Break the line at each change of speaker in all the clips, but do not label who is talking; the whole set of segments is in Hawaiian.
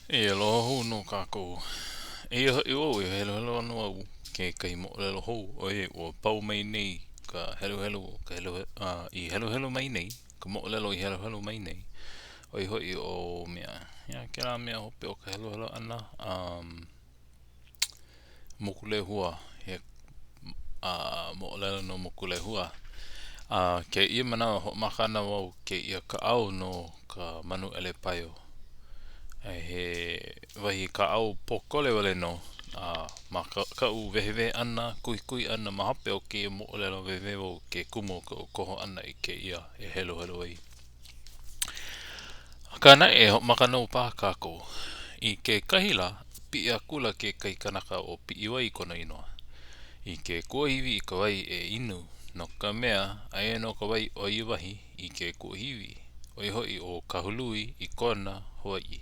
E aloha hou nō kākou. Eia hoʻi wau e heluhelu ana au kekahi moʻolelo hou ʻoiai ua pau mai nei ka heluhelu ka helu uh, i heluhelu mai nei ka moʻolelo i heluhelu mai nei ʻo ia hoʻi ʻo mea ia kēlā mea hope o ka heluhelu ʻana um, Mokulehua, he uh, moʻolelo no Mokulehua. A kēia manawa hoʻomaka ana wau kēia kaʻao no ka manu ʻelepaio. He wahi kaʻao pōkole wale nō a ma ka, kaʻu wehewehe ʻana, kuhikuhi ʻana ma hope o kēia moʻolelo wehewehe wau ke kumu o kaʻu koho ʻana i kēia e heluhelu ai. Akā naʻe, e hoʻomaka nō paha kākou. I kekahi lā, piʻi akula kekahi kanaka ʻo Piʻiwai kona inoa, i ke kuahiwi i ka wai e inu, no ka mea, aia nō ka wai o ia wahi i ke kuahiwi, ʻo ia hoʻi ʻo Kahului i Kona, Hawaiʻi.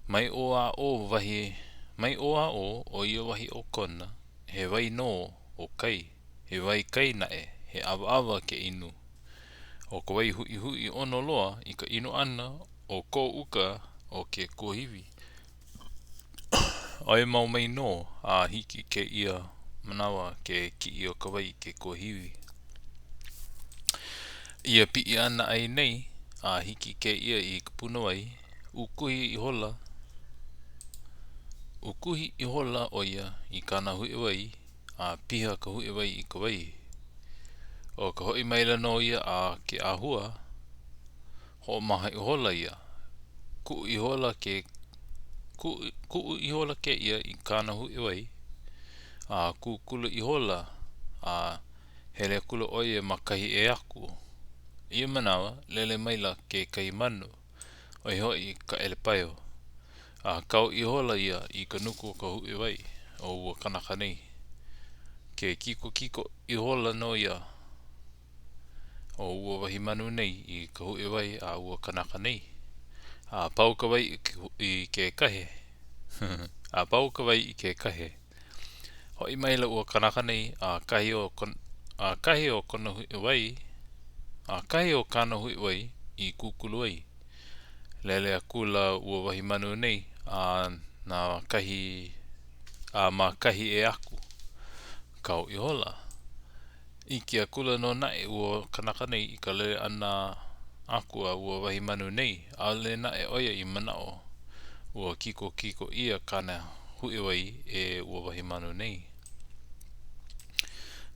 Mai ʻō a ʻō wahi, mai ʻō a ʻō o ia wahi o Kona, he wai nō o kai, he wai kai naʻe, he ʻawaʻawa ke inu. ʻO ka wai huʻihuʻi ʻono loa i ka inu ʻana o ko uka o ke kuahiwi. ʻOiai mau mai nō a hiki i kēia manawa ke kiʻi o ka wai i ke kuahiwi. Ia piʻi ʻana ai nei a hiki kēia i ka punawai, ukuhi ihola, ukuhi ihola ʻo ia i kāna huʻiwai a piha ka huʻiwai i ka wai. ʻO ka hoʻi maila nō ia a ke ʻāhua, hoʻomaha ihola ia. Kuʻu ihola ke kuʻu, kuʻu ihola kēia i kāna huʻiwai, a kūkulu ihola, a hele akula ʻo ia ma kahi ʻē aku. I ia manawa, lele maila kekahi manu, ʻo ia hoʻi ka ʻelepaio. A kau ihola ia i ka nuku o ka huʻiwai o ua kanaka nei. Ke kikokiko ihola nō ia o ua wahi manu nei i ka huʻiwai a ua kanaka nei. A pau ka wai i ke kahe. a pau ka wai i ke kahe. Hoʻi maila ua kanaka nei a kahi o a kahi o kona huʻiwai, a kahi o kāna huʻiwai i kūkulu ai. Lele akula ua wahi manu nei a na kahi a ma kahi ʻē aku. Kau ihola. ʻIke akula nō naʻe ua kanaka nei i ka lele ʻana aku a ua wahi manu nei, ʻaʻole naʻe ʻo ia i manaʻo ua kikokiko ʻia kāna huʻiwai e ua wahi manu nei.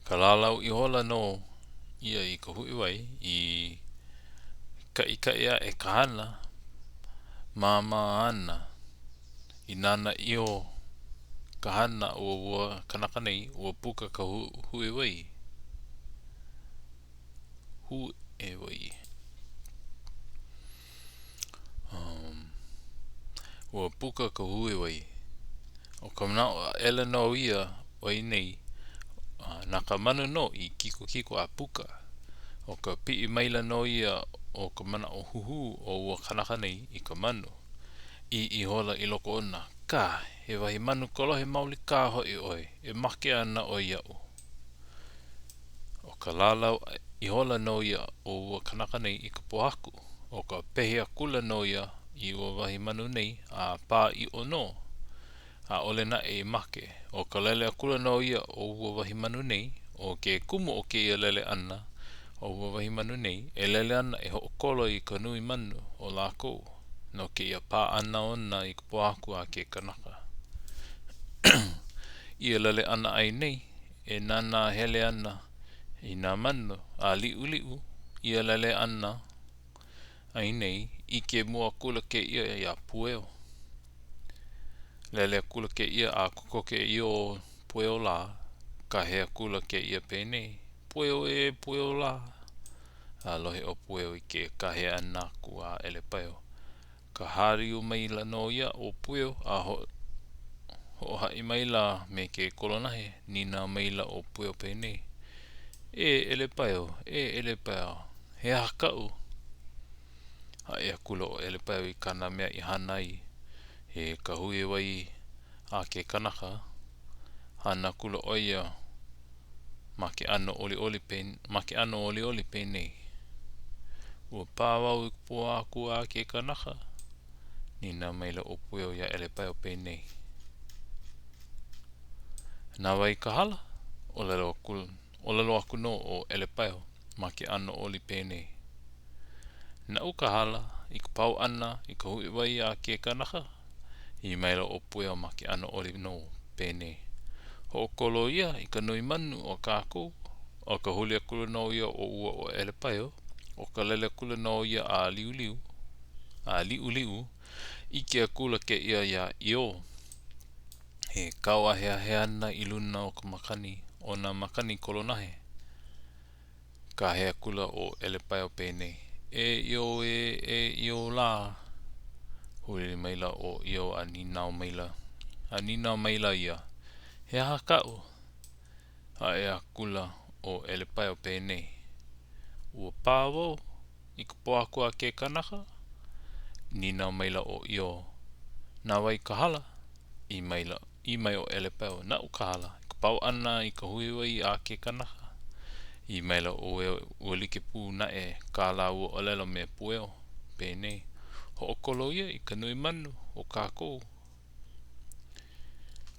Ka lālau ihola nō ia i ka huʻiwai i kaʻikaʻi aʻe ka hana, māmā ana i nānā iho ka hana o ua kanaka nei, ua puka ka huʻiwai. Huʻiwai. Um, ua puka ka huʻiwai. ʻO ka manaʻo aʻela nō ia o ia nei, na ka manu nō i kikokiko a puka. ʻO ka piʻi maila nō ia o ka manaʻo huhū o ua kanaka nei i ka manu. ʻĪ ihola i loko ona, Kā! He wahi manu kolohe maoli kā hoʻi ʻoe, e make ana ʻoe iaʻu. ʻO ka lālau ihola nō ia o ua kanaka nei i ka pōhaku. ʻO ka pehi akula nō ia i ua wahi manu nei a pā ʻiʻo nō. ʻAʻole naʻe i make. ʻO ka lele akula nō ia o ua wahi manu nei. ʻO ke kumu o kēia lele ʻana o ua wahi manu nei, e lele ana e hoʻokolo i ka nui manu o lākou no kēia pā ʻana ona i ka pōhaku a ke kanaka. Ia lele ʻana ai nei, e nānā hele ana i nā manu a liʻuliʻu ia lele ʻana ai nei, ʻike mua akula kēia iā Pueo. Lele akula kēia a kokoke i o Pueo lā, kāhea akula kēia penei, Pueo ē, Pueo lā! A lohe ʻo Pueo i ke kāhea ʻana aku a ʻElepaio. Ka hāliu maila nō ia o Pueo a hoʻohaʻi maila me ke kolonahe, nīnau maila ʻo Pueo penei, E ʻElepaio, e ʻElepaio, he aha kaʻu? Haʻi akula ʻo ʻElepaio i kāna mea i hana ai e ka huʻiwai a ke kanaka. Hana akula ʻo ia ma ke ʻano ʻoliʻoli ma ke ʻano olioli penei, Ua pā wau i ka pōhaku a ke kanaka. Nīnau maila ʻo Pueo iā ʻElepaio penei, Na wai ka hala? ʻŌlelo aku, ʻōlelo aku nō ʻo ʻElepaio ma ke ʻano oli penei, Naʻu ka hala i ka pao ʻana i ka huʻiwai a ke kanaka? ʻĪ maila ʻo Pueo ma ke ʻano oli nō, penei, Hoʻokolo ia i ka nui manu o kākou. ʻO ka huli akula nō ia o ua ʻo ʻElepaio, ʻo ka lele akula nō ia a liuliu, a liʻuliʻu, ʻike akula kēia iā ʻIo e kau aheahe ana i luna o ka makani, o nā makani kolonahe. Kāhea akula ʻo ʻElepaio penei, E ʻIo ē, e ʻIo lā! Huli maila ʻo ʻIo a nīnau maila, a nīnau maila ia, He aha kaʻu? Haʻi akula ʻo ʻElepaio penei, Ua pā wau i ka pōhaku a ke kanaka? Nīnau maila ʻo ʻIo, Na wai ka hala? ʻĪ maila, ʻī mai ʻo ʻElepaio, Naʻu ka hala, i ka pao ʻana i ka huiwai a ke kanaka. ʻĪ maila ʻo ua like pū naʻe kā lāua ʻōlelo me Pueo, penei, Hoʻokolo ia i ka nui manu o kākou.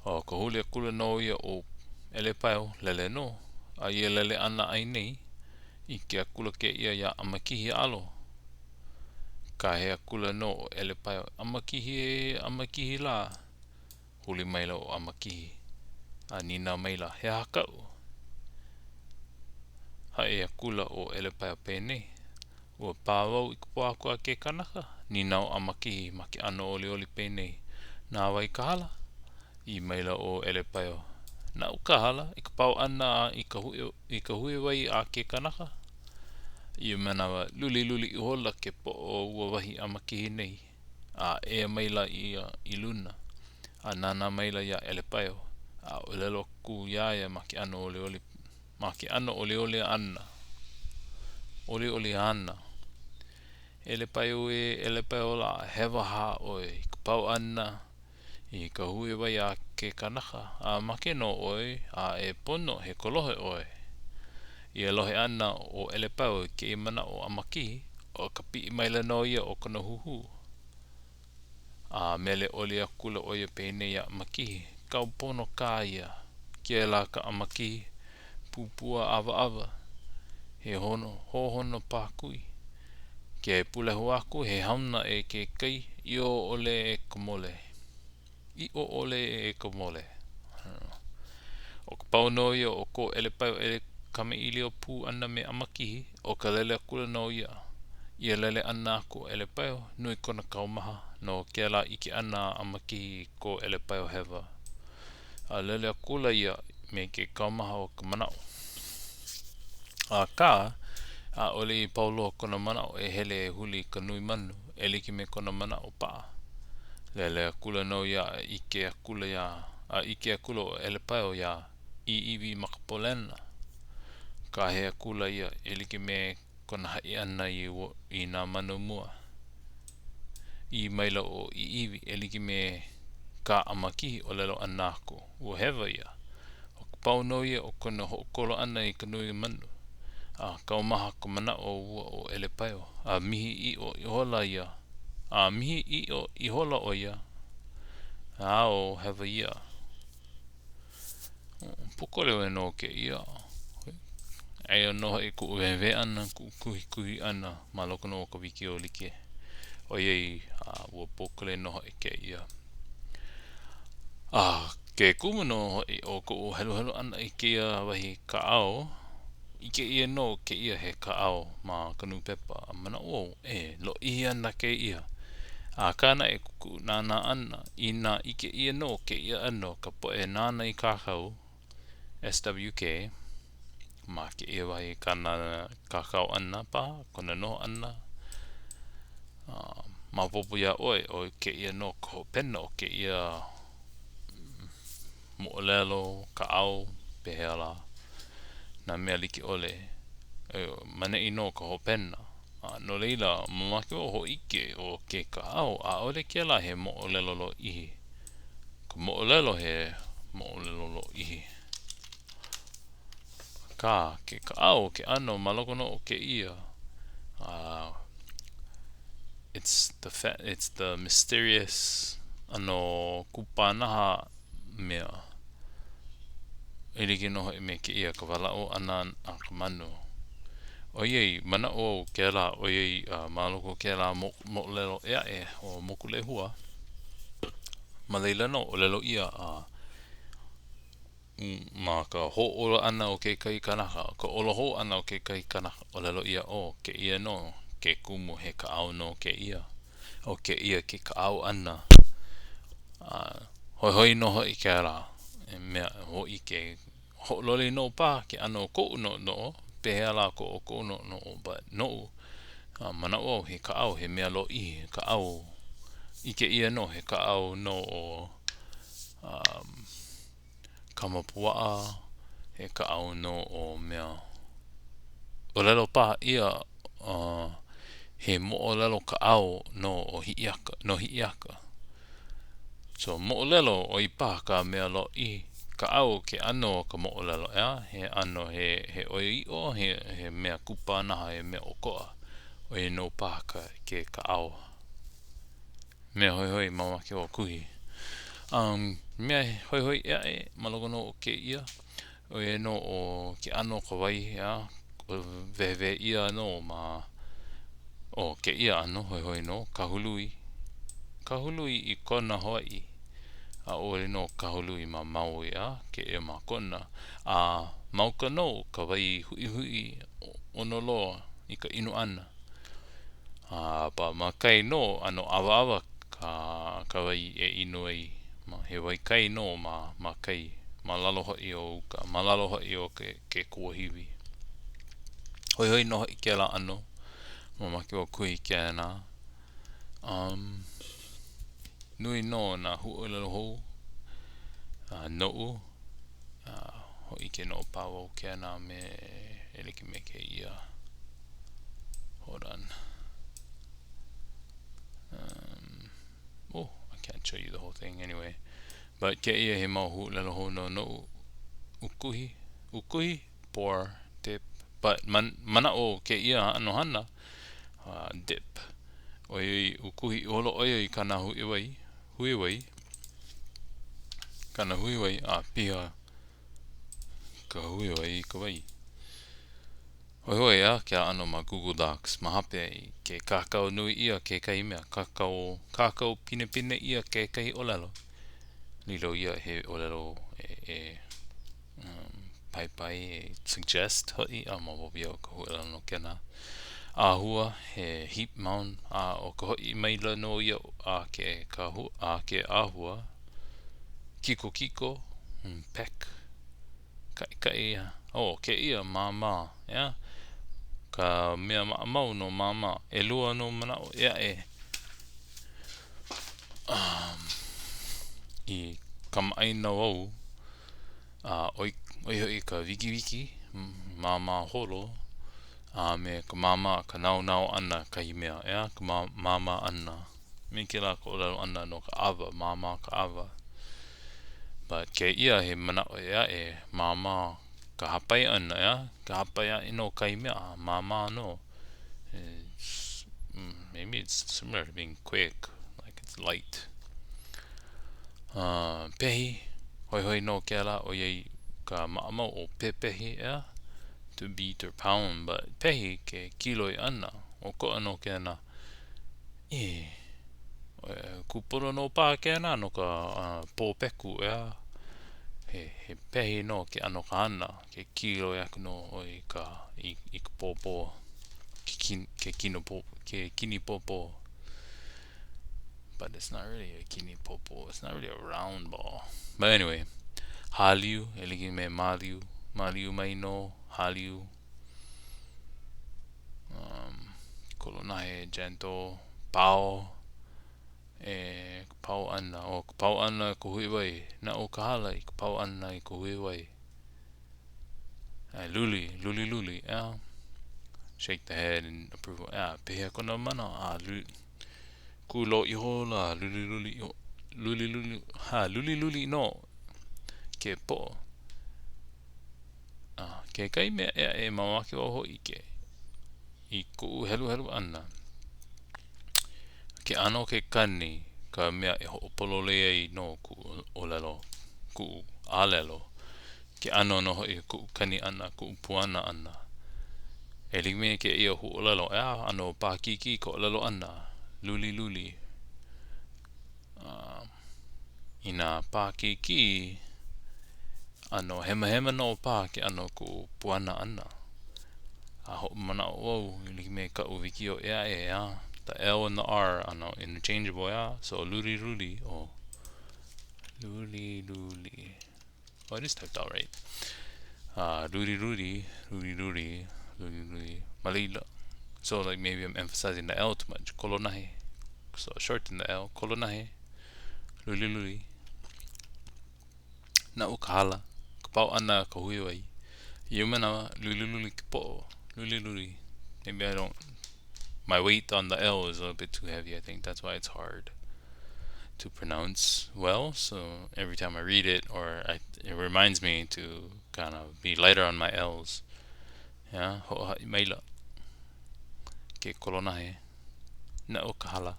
ʻO ka huli akula nō ia o ʻElepaio, lele nō. A ia lele ʻana aʻe nei, ʻike akula kēia iā ʻAmakihi alo. Kāhea akula nō ʻo ʻElepaio, ʻAmakihi ē, ʻAmakihi lā. Huli maila ʻo ʻAmakihi, a nīnau maila, He aha kaʻu? Haʻi akula ʻo ʻElepaio penei, Ua pā wau i ka pōhaku a ke kanaka? Nīnau ʻo ʻAmakihi ma ke ʻano olioli penei, Na wai ka hala? ʻĪ maila ʻo ʻElepaio, Naʻu ka hala i ka pao ʻana i ka i ka huiwai a ke kanaka. I ia manawa, luliluli ihola ke poʻo o ua wahi ʻAmakihi nei, a ea maila ia i luna, a nānā maila iā ʻElepaio, a ʻōlelo aku iā ia ma ke ʻano olioli ma ke ʻano olioli ʻana, olioli āna. ʻElepaio ē, ʻElepaio lā, hewa hā ʻoe i ka pao ʻana i ka huiwai a ke kanaka, a make nō ʻoe, a e pono he kolohe ʻoe. I ia lohe ʻana o ʻElepaio i kēia manaʻo ʻAmakihi, ʻo ka piʻi maila nō ia o kona huhū. A mele oli akula ʻo ia penei iā ʻAmakihi, Kau pono kā ia, kēlā ka ʻAmakihi, pupua ʻawaʻawa, he hono, hohono pākuʻi. Ke pulehu aku he hauna e ke kai, ʻio ʻole e ka mole. ʻIʻo ʻole e ka mole. ʻO ka pau nō ia o ko ʻElepaio kamaʻilio pū ʻana me ʻAmakihi, ʻo ka lele akula nō ia. I ia lele ʻana aku o ʻElepaio, nui kona kaumaha no kēlā ʻike ʻana a ʻAmakihi i ko ʻElepaio hewa. A lele akula ia me ke kaumaha o ka manaʻo. Akā, ʻaʻole i pau loa kona manaʻo e hele e huli i ka nui manu, e like me kona manaʻo paʻa. Lele akula nō ia a ʻike akula iā, a ʻike akula ʻo ʻElepaio iā ʻIʻiwi Makapolena. Kāhea akula ia e like me kona haʻi ʻana i, i nā manu mua. ʻĪ maila ʻo ʻIʻiwi e like me kā ʻAmakihi ʻōlelo ʻana aku, ua hewa ia. ʻO ka pau nō ia o kona hoʻokolo ʻana i ka nui manu. A kaumaha ka manaʻo o ua ʻo ʻElepaio, a mihi ʻiʻo ihola ia, a mihi ʻiʻo ihola ʻo ia, ao hewa ia. Pōkole wale nō kēia. Aia nō hoʻi kuʻu wehewehe ʻana, kuʻu kuhikuhi ʻana ma loko nō o ka wikiō like. ʻOiai ua pōkole nō hoʻi kēia. A ke kumu nō hoʻi o koʻu heluhelu ʻana i kēia wahi kaʻao, ʻike ʻia nō kēia he kaʻao ma ka nūpepa a manaʻo wau, e lōʻihi ana kēia. Akā naʻe kuʻu nānā ʻana, inā ʻike ʻia nō kēia ʻano ka poʻe nāna i kākau, SWK, ma kēia wahi kāna kākau ʻana paha, kona noho ʻana, maopopo iā ʻoe, ʻo kēia nō ka hopena o kēia moʻolelo, kaʻao, pehea lā, nā mea like ʻole. Ma 'neʻi nō ka hopena. A no laila, mamake wau hōʻike ʻo ke kaʻao, ʻaʻole kēlā he moʻolelo lōʻihi. Ka moʻolelo he moʻolelo lōʻihi. Akā, ke kaʻao, ke ʻano ma loko nō o kēia, a. It's the it's the mysterious ʻano kupanaha mea. E like nō hoʻi me kēia ka walaʻau ʻana a ka manu. ʻOiai, manaʻo au kēlā, ʻoiai ma loko o kēlā moʻolelo ʻē aʻe ʻo Mokulehua, ma laila nō ʻōlelo ʻia a ma ka hōʻola ʻana o kekahi kanaka, ka ola hou ʻana o kekahi kanaka, ʻōlelo ʻia, ʻo kēia nō ke kumu, he kaʻao nō kēia. ʻO kēia ke kaʻao ʻana. A hoihoi nō hoʻi kēlā he mea hōʻike hoʻololi nō paha ke ʻano o koʻu noʻonoʻo, pehea lā ko ʻoukou noʻonoʻo, but noʻu, manaʻo au he kaʻao, he mea lōʻihi, he kaʻao, ʻike ʻia nō he kaʻao nō ʻo um Kamapuaʻa, he kaʻao nō ʻo mea. ʻŌlelo paha ʻia he moʻolelo kaʻao nō ʻo Hiʻiaka, no Hiʻiaka. So moʻolelo ʻo ia paha ka mea lōʻihi, kaʻao ke ʻano o ka moʻolelo, ʻeā? He ʻano he he ʻoiaʻiʻo, he he mea kupanaha, he mea ʻokoʻa. ʻO ia nō paha ka ke kaʻao. Mea hoihoi mamake wau kuhi. Um, mea hoihoi ʻē aʻe ma loko nō o kēia, ʻo ia nō ʻo ke ʻano o ka wai, ʻeā, wehewehe ʻia nō ma o kēia ʻano hoihoi nō, kahului. Kahului i Kona Hawaiʻi. ʻAʻole nō kahului ma Maui, ʻeā, kēia ma Kona. A mauka nō ka wai huʻihuʻi ʻono loa i ka inu ʻana. A but ma kai nō, ʻano ʻawaʻawa ka ka wai e inu ai. Ma he wai kai nō ma ma kai, ma lalo hoʻi o uka, ma lalo hoʻi o ke ke kuahiwi. Hoihoi nō hoʻi kēlā ʻano, mamake wau kuhi kēnā. Um, nui nō nā huaʻōlelo hou uh, noʻu. Uh, hōʻike nō paha wau kēnā me e like me kēia. Hold on. Um, oh, I can't show you the whole thing anyway. But kēia he mau huaʻōlelo hou nō noʻu. Ukuhi, ukuhi, pour, dip. But man, manaʻo kēia ʻano hana, uh, dip. ʻOiai, ukuhi ihola ʻo ia i kāna huʻiwai, huiwai, kāna huiwai a piha ka huiwai i ka wai. Hoihoi, ʻeā, kēlā ʻano ma Google Docs ma hope ke kākau nui ʻia kekahi mea, kākau, kākau pinepine ʻia kekahi ʻōlelo, lilo ia he ʻōlelo e, e um, paipai, e suggest hoʻi, a maopopo iaʻu ka huaʻōlelo no kēnā. ʻĀhua, he heap mound, a ʻo ka hoʻi maila nō ia a ke kahu, a ke ʻāhua, kikokiko, peck, Kaʻikaʻi ia. Oh, kēia, māmā, ʻeā? Ka mea maʻamau no māmā. ʻElua nō manaʻo ʻē aʻe um, i kamaʻāina wau, a ʻo ia hoʻi ka wikiwiki, māmā holo, a me ka māmā, ka naonao ʻana kahi mea, ʻeā, ka māmā ʻana. Me kēlā ka ʻōlelo ʻana no ka ʻawa, māmā ka ʻawa. But kēia he manaʻo ʻē aʻe, māmā ka hāpai ʻana, ʻeā, ka hāpai aʻe nō kahi mea, a māmā nō. It's, maybe it's similar to being quick, like it's light. Uh, pehi, hoihoi nō kēlā, ʻoiai ka maʻamau ʻo pepehi, ʻeā? To beat or pound, but pehi ke kiloi ʻana, ʻokoʻa nō kēnā. E, kūpono nō paha kēnā no ka uh, pōpeku, ʻeā? He, he pehi nō ke ʻano ka hana, ke kiloi aku nō ʻoe i ka, i, i ka pōpō, ke, kin, ke kino pō, ke kinipōpō. But it's not really a kinipōpō, it's not really a round ball. But anyway, hāliu, e like me māliu, māliu mai nō, hāliu. Um, kolonahe, gentle, pao, e ka pao ʻana, ʻo ka pao ʻana i ka huiwai, naʻu ka hala i ka pao ʻana i ka huiwai. A luli, luli, luli, ʻeā. Shake the head in approval. ʻEā, pehea kona mana? A luli, kūlou ihola, luliluli, luliluli, ha, luliluli nō ke poʻo. A kekahi mea ʻē aʻe mamake wau hōʻike i koʻu heluhelu ʻana. Ke ʻano o ke kani ka mea e hoʻopololei ai no kuʻu ʻōlelo, kuʻu alelo. Ke ʻano nō hoʻi o kuʻu kani ʻana, kuʻu puana ʻana. E like me kēia huaʻōlelo, ʻeā, ʻano paʻakikī ka ʻōlelo ʻana, luliluli. Inā paʻakikī, ʻano hemahema nō paha ke ʻano o kuʻu puana ʻana. A hoʻomanaʻo wau e like me kaʻu wikiō ʻē aʻe, ʻeā, the L and the R ʻano interchangeable, ʻeā, so luliluli, oh, luliluli. Oh, it is typed out right. Uh, luliluli, luliluli, luliluli, ma laila. So like maybe I'm emphasizing the L too much. Kolonahe. So shorten the L. Kolonahe. Luliluli. Naʻu ka hala. Ka pau ʻana ka huiwai. Ia manawa, luliluli ke poʻo. Luliluli. Maybe I don't my weight on the L is a little bit too heavy. I think that's why it's hard to pronounce well. So every time I read it, or I, it reminds me to kind of be lighter on my L's. Yeah, hoʻohaʻi maila ke kolonahe. Naʻu ka hala.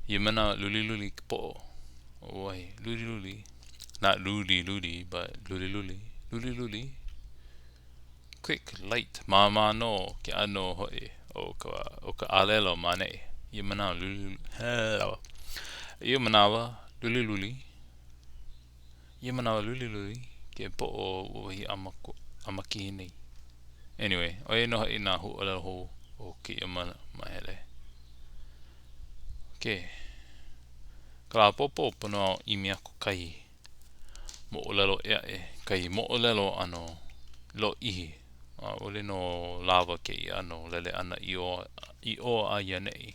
Ia manawa luliluli ke poʻo. Wahi, luliluli. Not luli luli, but luliluli. Luliluli. Quick, light, māmā nō ke ʻano hoʻi o ka, o ka alelo ma ʻaneʻi. Ia manawa, luliluli, ia manawa, luliluli, ia manawa, luliluli, ke poʻo o ua wahi ʻamakihi nei. Anyway, ʻo ia nō hoʻi nā huaʻōlelo hou o kēia māhele. Okay. Ka lā ʻapōpō, pono au ʻimi aku kahi moʻolelo ʻē aʻe, kahi moʻolelo ʻano lōʻihi. ʻAʻole nō lawa kēia ʻano lele ʻana i ʻō i ʻō a i ʻaneʻi.